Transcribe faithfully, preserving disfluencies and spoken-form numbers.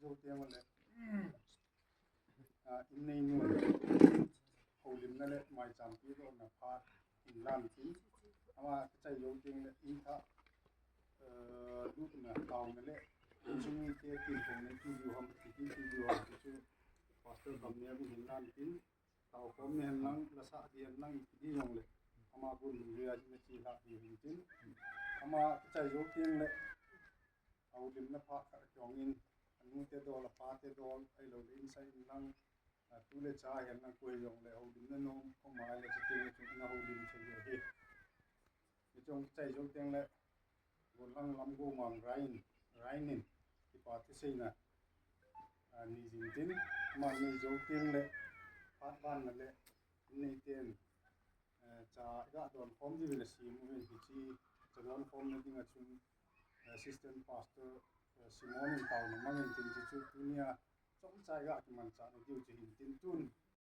jou teng le, a, in neinu houlimna le maicham pedohna phat in lan tin, ama kichai jou teng le in thah, eh, lutna taona le insung mite tin hong nei ti diu ham, ti ti diu ham, ti chu Pastor Kamneo in hin lan tin, tao khom ni hen lang, la sah di hen lang, ipi di jong le, ama gun ria hin chi la di hin tin, ama kichai jou teng le, houlimna phat khat jong in, anu te dol, apa te dol, ahilou le insung in lang, a, tu le cha hen lang koi jong le, houlimna nom, khom mai le, chu teng le, chu na houlim thei le hi. Ni chong kichai jou teng le, Golhang Lamgomang Rain, Rain in, kipa thuseina, a, nei jing tin, ama nei jou teng le, phat ban na le, in nei ten, eh, cha ga don khom di le si mu hin hi chi, cha don khom na ding a chun, eh, Assistant Pastor, eh, Simon in taona mang in tin chi chu tunia, chomcha ga kimanchah na diu